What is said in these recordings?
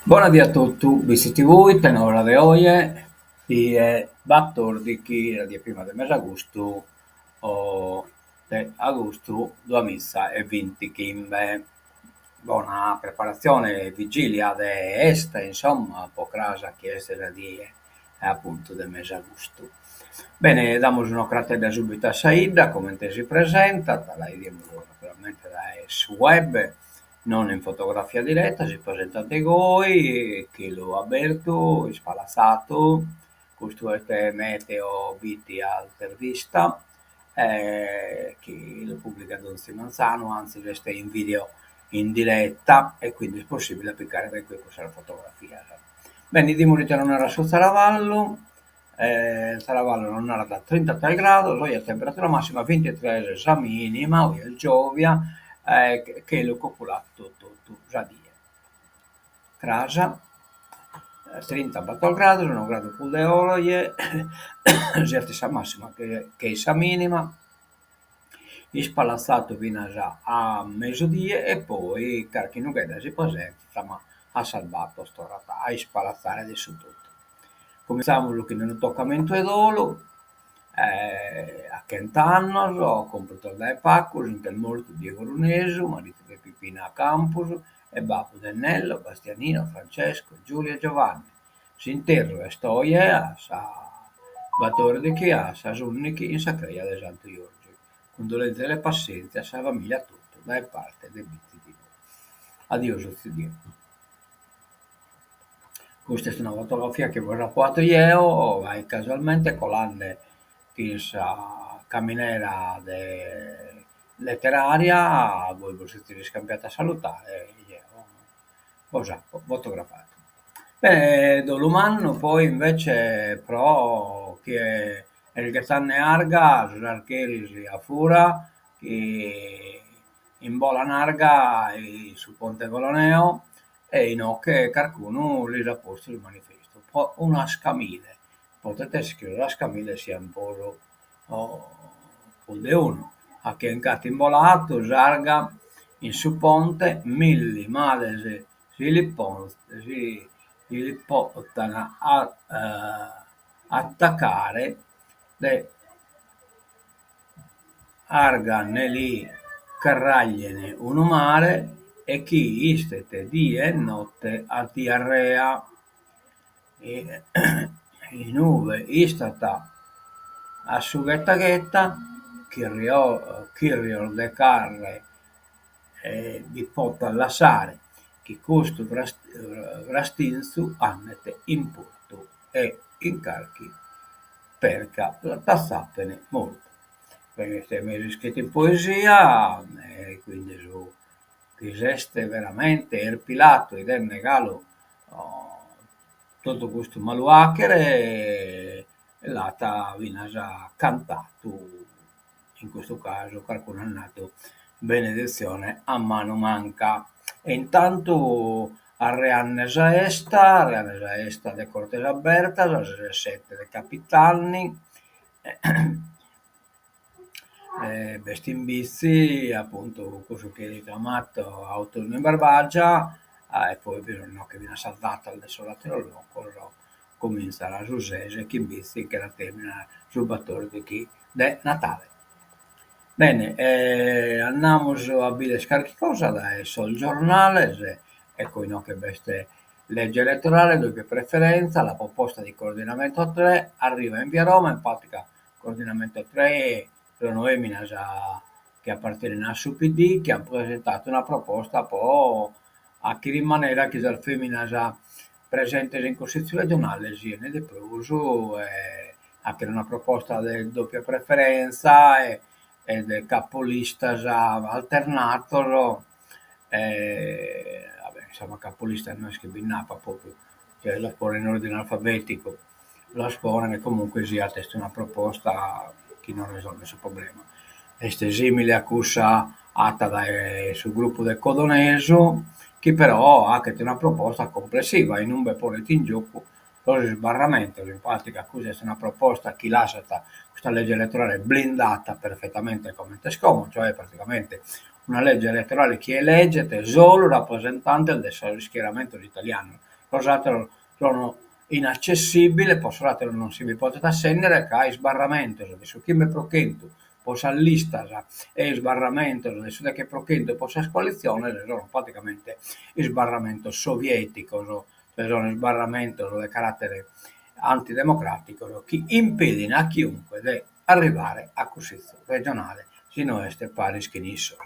Bona die a totu, Bitzi TV, tenora de oje, die batòrdichi, sa die prima de mesagustu, de agustu duamiza e bintichimbe. Bona preparatzione, vigìlia de 'esta, insomma, po cras chi est sa die apuntu de mesagustu. Bene, damus un'ocratedda subitu a sa 'idda, comente si presentat, la 'idimus naturalmente dae su web, non in fotografia diretta, si presentat de goi, chelu abertu, ispalatzadu, custu est Meteo Bitti Altervista, chi lu pubblicat donzi manzanu, antzis est in video in diretta e quindi est possibile a picare dae cue cussas fotografias. Bene, 'idimus ite nos narat su Zaravallu, Zaravallu nos narat trintatres grados, oje temperatura massima bintitres sa minima, oje est giòvia, chelu copulatu totu sa die. Cras trintabator grados, unu gradu prus de oje, siat sa massima che sa minima, ispalatzadu finas a mesudie e poi carchi nughedda si presentat ma a sas bator torrat a ispalatzare de su totu. Cumintzamus chin unu tocamentu 'e dolu A chent'annos, cumpridos dae pagu, si nch'est mortu Diegu Orunesu, maridu de Pipina Campus e babbu de Nello, Bastianino, Francesco, Giulia e Giovanni. S'interru est oje a sas batòrdighi a sas ùndighi in sa creja de Santu Jorgi. Cundolèntzias e passèntzia a sa famìlia totu dae parte de Bitzi TV. Adiosu tziu Diegu. Custa est una fotografia chi bos apo 'atu jeo, gai casualmente colande chin sa caminera de letteraria, bois bos sezis iscambiadu a salutare e jeo bos apo fotografadu. Bene, dolu mannu poi invece pro chie est ghetende arga, sos archeris a fura chi imbolan arga in su ponte Coloneo E inoche carcunu lis at postu su manifestu po un'ascamile, podet esser chi sos ascamiles sian puru prus de unu, a chie nch'at imboladu s'arga in su ponte milli males si li si li potan atacare de Arga nde li carraglen unu mare e chi istet die e notte a diarrea, inube istat a su ghetta ghetta, chirrios de carre bi potat lassare, chi custu frastinzu andet in portu e in carchi perca l'atzapen mortu. Bene, est mesu iscritu in poesia e quindi su chi s'est veramente erpilatu 'idende galu totu custu malu 'achere l'at finas cantatu in custu casu carcunu at nadu beneditzione a manu manca. E intantu arreande sa 'esta, arreande sa 'esta de Cortes Abertas, ses e sete de Capitanni, b'est in Bitzi apuntu cussu chi est cramatu Autunno in Barbagia e poi bi sun inoghe finas sas datas de sos ateros locos, comintzat su ses e chi in Bitzi nche la terminat su batòrdighi de Natale. Bene, andamus a bider carchi cosa dae sos giornales, ecco inoghe b'est legge elettorale, doppia preferenza, la proposta di coordinamento a tre, arriva in via Roma, in pratica. Coordinamento 3, sono eminas chi apartenin a su PD chi an presentatu una proposta po 'achere in manera chi sas feminas presentes in Cussitzu Regionale sien de prus e 'achere una proposta de doppia preferenza e e de capolistas alternatos e va bè insomma capolistas no est chi bi nd'apat propriu, cioè los ponen in ordine alfabeticu, los ponen e comunque siat est una proposta chi non resolvet su problema. Est simile a cussa 'atta dae su gruppu de Codonesu chi però 'achet una proposta complessiva inumbe ponet in giocu sos isbarramentos, in pratica custa est una proposta chi lassat custa legge elettorale blindata perfettamente comente est como, cioè praticamente una legge elettorale chi eleget solu rapresentantes de sos ischieramentos italianos, sos atteros sono inaccessibile, po sos atteros non si bi potet assennere ca isbarramentos de su chimbe pro chentu po sas listas e isbarramentos de su deche pro chentu po sas coalitziones sono praticamente isbarramentos sovieticos, cioè sono isbarramentos de carattere antidemocraticos chi impedin a chiunque de arrivare a Cussitzu regionale si no est paris chin issos.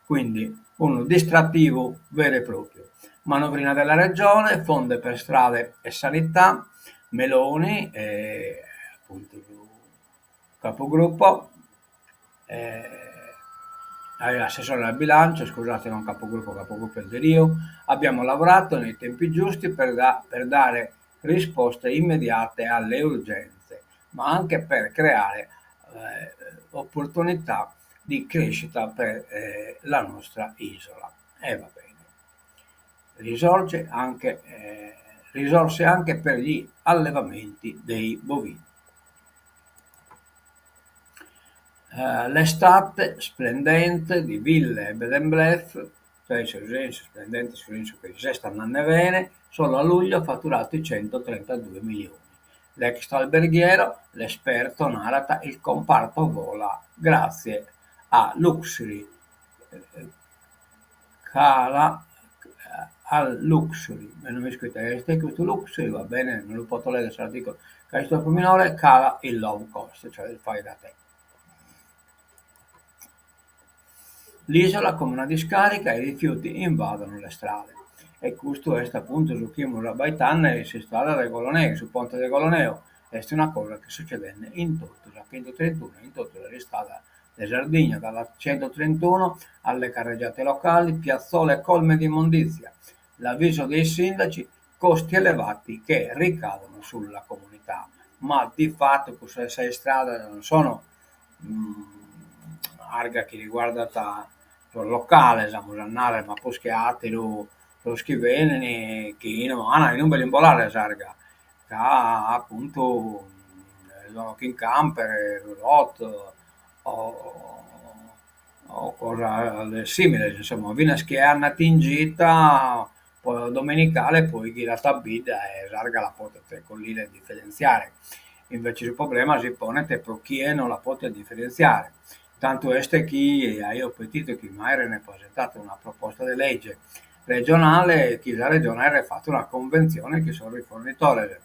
Quindi unu distrattivu veru e propriu. Manovrina della Regione, fondi per strade e sanità, Meloni, appuntu su capogruppo, assessore al bilancio, scusate non capogruppo, capogruppo è Deriu, abbiamo lavorato nei tempi giusti per, da, per dare risposte immediate alle urgenze, ma anche per creare eh, opportunità di crescita per eh, la nostra isola. E va bene. Risorge anche, eh, risorse anche per gli allevamenti dei bovini. L'estate splendente di ville e bed and breakfast, cioè in su sensu splendente in su sensu chi est andende bene, solo a luglio ha fatturato i 132 milioni. L'ex alberghiero, l'esperto narat il comparto vola grazie a luxury cala al luxury, no isco ite est custu luxury, va bene, non lu poto legger s'articulu ca est tropu minore, cala il low cost, cioè il fai da te. L'isola come una discarica, i rifiuti invadono le strade. E custu est apuntu su chi amus abbaitende in s'istrada de Goloneu, in su ponte de Goloneu, est una cosa chi succedet in totu sa chentutrentuno, in totu sas istradas de Sardigna, dalla 131 alle carreggiate locali, piazzole colme di immondizia, l'avviso dei sindaci, costi elevati che ricadono sulla comunità. Ma di fatto custas istradas non sono arga chi riguardat sos locales, amus a narrer, ma prus che atteru sos chi benin chi no an inumbe l'imbolare s'arga, ca appuntu sono chin camper, roulotte o o cosas similes, insomma, finas chie andat in gita domenicale poi ghirat a bidda e s'arga la potet collire e differentziare, invece su problema si ponet pro chie non la potet differentziare, tantu est chi aio petidu chi m'aeren presentadu una proposta de legge regionale chi sa regione aeret fatu una conventzione chin sos rifornitores,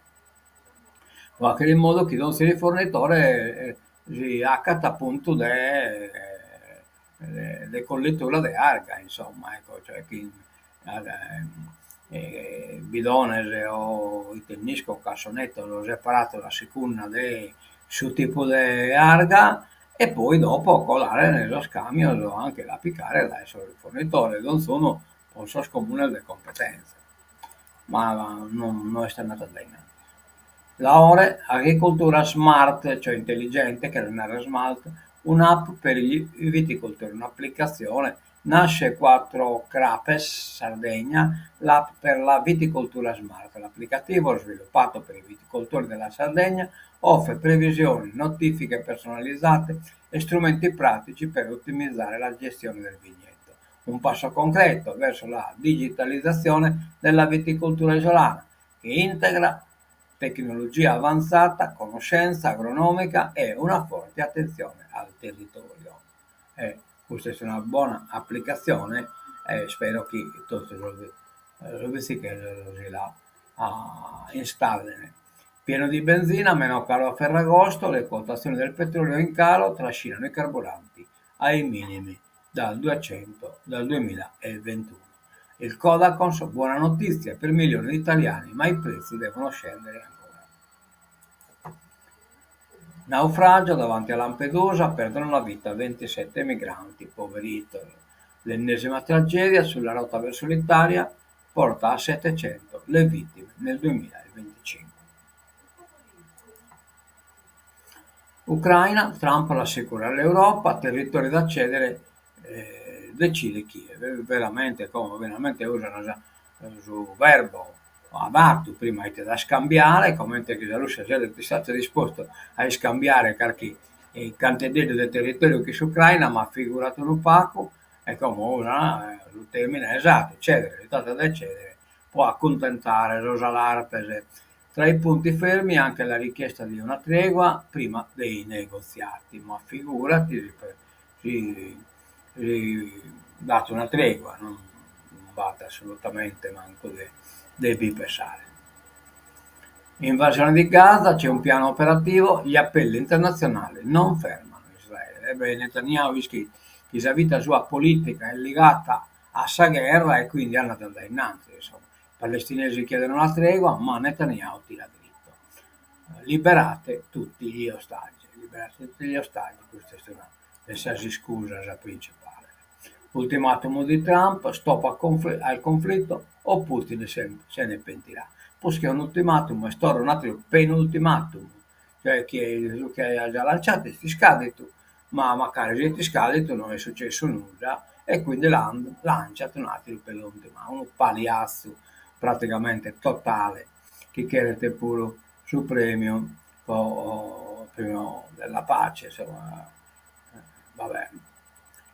pro 'achere in modu chi donzi rifornitore si 'acat apuntu de de collitura de arga, insomma, ecco, cioè chi bidones o ite nd'isco, cassonettos separados a secunda de su tipu de arga e poi dopo colare sos camios anche la picare dae sos rifornitores, donzunu pro sos comunes de competenza, ma no est andadu a dae innantis. Laore, agricoltura smart, cioè intelligente, cheret narrer smart, un'app per gli viticoltori, un'applicazione Nasce Quattro Crapes Sardegna, l'app per la viticoltura smart. L'applicativo, sviluppato per i viticoltori della Sardegna, offre previsioni, notifiche personalizzate e strumenti pratici per ottimizzare la gestione del vigneto. Un passo concreto verso la digitalizzazione della viticoltura isolana, che integra tecnologia avanzata, conoscenza agronomica e una forte attenzione al territorio. E custa est una bona aplicatzione e spero chi totu sos bitzichesos si la installen. Pieno di benzina, meno caro a Ferragosto, le quotazioni del petrolio in calo trascinano i carburanti ai minimi dal 200, dal 2021. Il Codacons, buona notizia per milioni di italiani, ma i prezzi devono scendere ancora. Naufragio davanti a Lampedusa, perdono la vita 27 migranti, poveritos. L'ennesima tragedia sulla rotta verso l'Italia porta a 700 le vittime nel 2025. Ucraina, Trump rassicura l'Europa, territori da cedere decide Kiev. Veramente como veramente usan su verbo adattu prima ite da scambiare, comente chi sa Russia siat istata disposta a iscambiare carchi canteddeddu de territoriu chin s'Ucraina, ma figurat unu pagu, e como usan su termine esattu, cedere, si tratta de cedere po acuntentare sos alarpes. Tra i punti fermi anche la richiesta di una tregua prima dei negoziati, ma figurati si si dat una tregua, non b'at assolutamente mancu de de bi pensare. Invasione di Gaza, c'è un piano operativo, gli appelli internazionali non fermano Israele. E beh, Netanyahu ischit chi sa vita sua politica est ligata a sa gherra e quindi andat a dae innantis, insomma. Palestinesi chiedono la tregua, ma Netanyahu tira dritto. Liberate tutti gli ostaggi. Liberate tutti gli ostaggi, custa est una de sas iscusas principales. Ultimatum di Trump, stop al conflitto o Putin se ne pentirà. Prus che un'ultimatum est torra un'ateru penultimatum, cioè chi su chi aiat già lanciadu est iscadidu, ma mancari siet iscadidu no est sucessu nudda e quindi lanciat un'ateru penultimatum, unu paliatzu praticamente totale chi cheret puru su premiu po premiu della pace, insomma, va bè,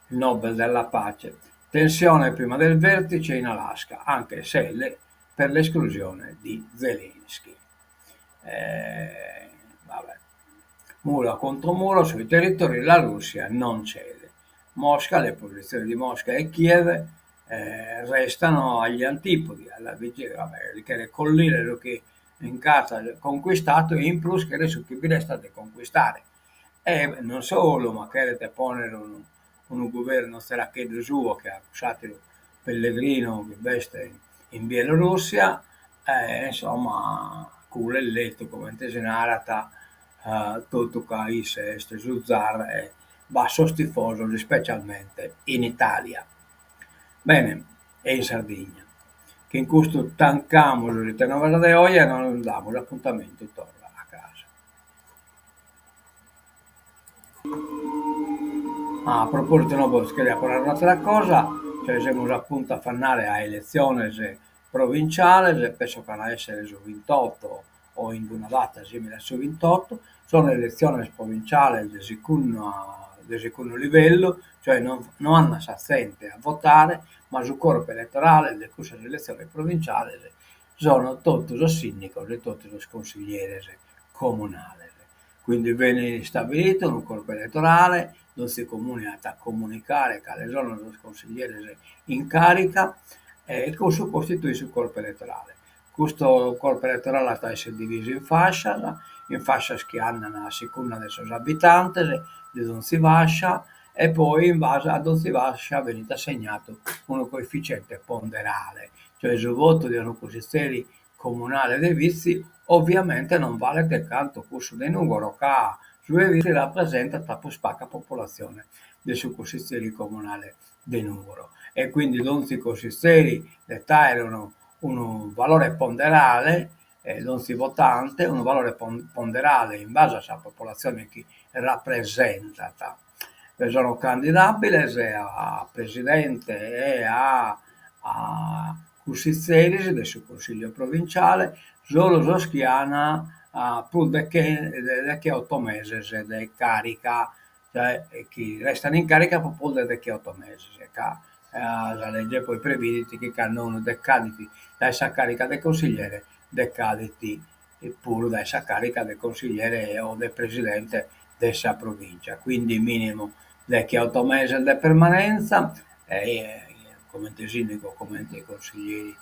il Nobel della pace. Tensione prima del vertice in Alaska, anche se le, per l'esclusione di Zelensky. Eh, vabbè. Muro contro muro sui territori la Russia non cede. Mosca, le posizioni di Mosca e Kiev eh, restano agli antipodi, alla vigilia, vabbè, cheret collire su chi nch'at conquistadu e in prus cheret su chi bi restat de conquistare. E non solu, ma cheret pònnere unu unu guvernu tzeracheddu suo che a cuss'àteru pellegrinu chi b'est in Bielorussia e insomma culu e letu comente si narat totu ca isse est su zar e b'at sos tifosos ispecialmente in Italia. Bene, e in Sardigna. Chin custu tancamus s'Ite Novas de oje e nos damus apuntamentu torra a cras. A propositu no bos cheria apo narrer un'atera cosa, cioè semus a puntu a andare a eletziones provinciales, penso chi an a essere su vintotto o in una data simile a su vintotto, sono eletziones provinciales de sicunna de sicundu livellu, cioè non no andat sa zente a votare, ma su corpu elettorale de cussas eletziones provinciales sono totu sos sindicos e totu sos consiglieres comunales. Quindi benit istabilidu unu corpu elettorale, donzi comune at a comunicare cale sono sos consiglieres in carica e cussu costituit su corpu elettorale. Custu corpu elettorale at a esser divisu in fascias, in fascias chi andan a sicunda de sos abitantes de donzi fascia e poi in base a donzi fascia benit assegnadu unu coefficiente ponderale, cioè su votu de unu cussizeri comunale de Vitzi oviamente non valet cantu cussu de Nùgoro ca su 'e Vitzi rapresentat prus paca populatzione de su cussizeri comunale de Nùgoro e quindi donzi cussizeri det àere unu unu valore ponderale, donzi votante, unu valore ponderale in base a sa popolatzione chi rapresentat. Sono candidàbiles a presidente e a a cussitzeris de su Consiglio provinciale solu sos chi an prus de decheoto meses de càrica cioè chi restan in carica po prus de decheoto meses, ca sa legge poi previdit chi cando unu decadit dae sa carica de consigliere decadit puru dae sa carica de consigliere o de presidente de sa provincia, quindi minimu decheoto meses de permanenza comente sindigu o comente consiglieri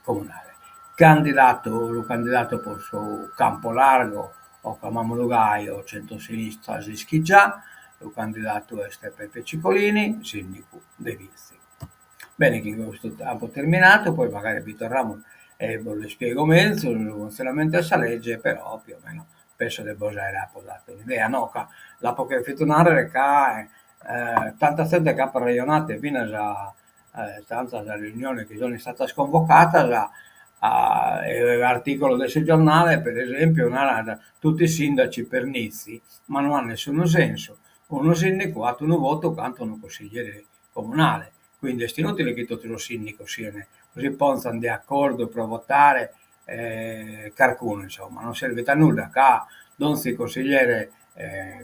comunale. Candidatu, su candidatu po su Campo Largo, o cramamulu gai, o centrosinistra s'ischit già, su candidatu est Peppe Cicolini, sìndicu de Vitzi. Bene, chin custu apo terminatu, poi magari bi torramus e bos l'ispiego menzus su funtzionamentu 'e sa legge, però più o meno penso de bos aer apo datu un'idea, no, ca l'apo cherfidu narrer ca tanta zente ch'apo arrejonatu e finas tantas riuniones chi sun istadas convocadas e articulos de su giornale per esempiu narat tutti i sindaci per Nizzi, ma no at nessunu sensu, unu sindicu at unu votu cantu unu cussiglieri comunale, quindi est inutile chi totu sos sindicos sian si ponzan de acordu pro votare carcunu, insomma, non servit a nudda ca donzi consigliere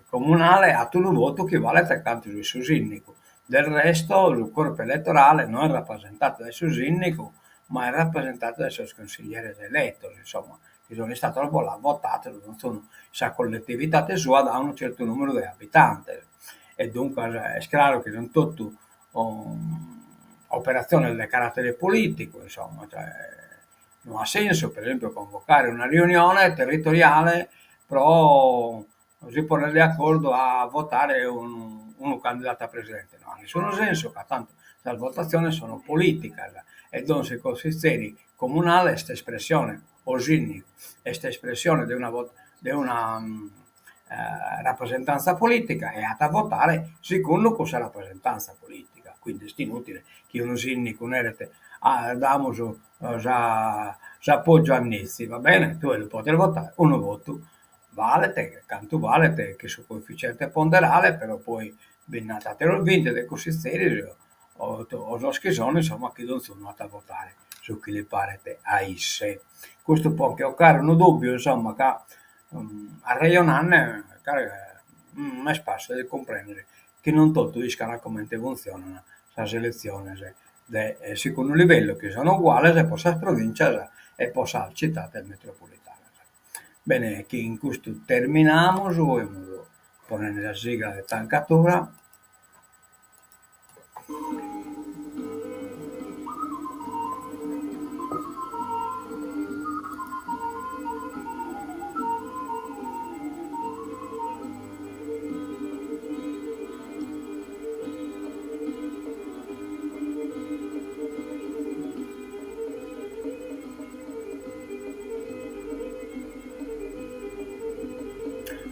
comunale at unu votu chi valet cantu su 'e su sindicu, del resto su corpu elettorale no est rapresentadu dae su sindicu, ma est rapresentadu dae sos consiglieres eletos, insomma, chi sun istados votados donzunu in sa collettividade sua dae unu certu numeru de abitantes e duncas est craru chi sun totu operatziones de caratere politicu, insomma, cioè no at sensu per esempiu convocare una riunione territoriale pro si ponner de acordu a votare unu unu candidatu a presidente, no at nessunu sensu ca tantu sas votatziones sono politicas e donzi consizzeri comunale est espressione o sindigu est espressione de una de una rapresentantza politica e at a votare segundu cussa rapresentantza politica, quindi est inutile chi unu sindigu neret damus sa s'appoggiu a Nizzi, va bene, tue lu podes votare, unu votu valet cantu valet che su coefficiente ponderale, però poi bi nd'at ateros vinti de cussitzeris o o sos chi sono, insomma, chi donzunu at a votare su chi li paret a isse. Custu po nche 'ocare unu dubbiu, insomma, ca arrejonande m'est passu de cumprendere chi non totu iscan comente funtzionan sas eletziones de segundu livellu, chi sono uguales po sas provincias e po sas citades metropolitanas. Bene, chin custu terminamus, semus ponende sa sigla de tancatura.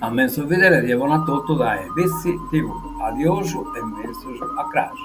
A menzus bidere die bona a totu dae Bitzi TV. Adiosu e menzus a cras.